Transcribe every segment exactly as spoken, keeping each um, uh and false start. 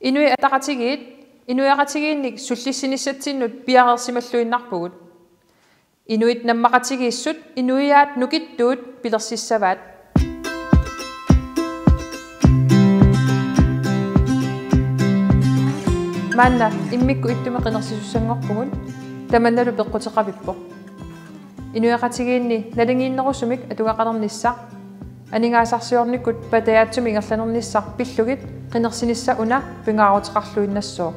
Inuit Ataqatigiit inuiaqatigiinnik sullissinissatsinnut piareersimalluinnarpugut. Inuit nammaqatigiissut inuiaat nukittuut pilersissavaat. Maanna immikkut ittumik qinersisussanngorpugut, tamannalu peqquteqavippoq. Inuiaqatigiinni naligiinnerusumik atugaqalernissaq, aningaasarsiornikkut patajaatsumik ingerlanernissaq pillugit qinersinissaq una pingaaruteqarluinnassooq.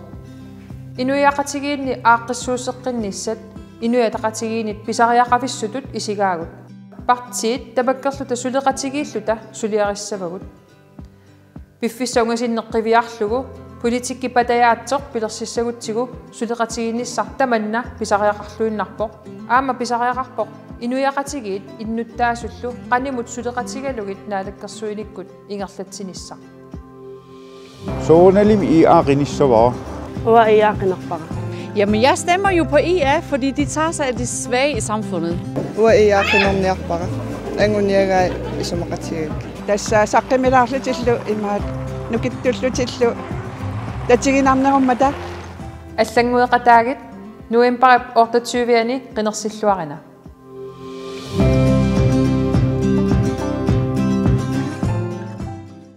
Inuiaqatigiinni aaqqissuusseqqinnissat Inuit Ataqatigiinnit pisariaqavissutut isigaagut. Partiit tamakkerluta suleqatigiilluta suliarissavagut. Piffissap ungasinneq qiviarlugu politikki patajaatsoq pilersissagutsigu suleqatigiinnissaq tamanna pisariaqarluinnarpoq. Aamma pisariaqarpoq inuiaqatigiit innuttaasullu qanimut suleqatigalugit naalakkersuinikkut ingerlatsinissaq. Soorunalimi I A qinissavara. Uanga I A qinerpara. Jamen, jeg stemmer jo på I A, fordi de tager sig af de svage i samfundet. Uanga I A qinerniarpara. Anguniagai isumaqatigigakkit. Tassa saqqummilaarlutillu imaat nukittullutillu tatiginarnerummata. Allanngueqataagit novembarip otteogtyve-ani qinersilluarina.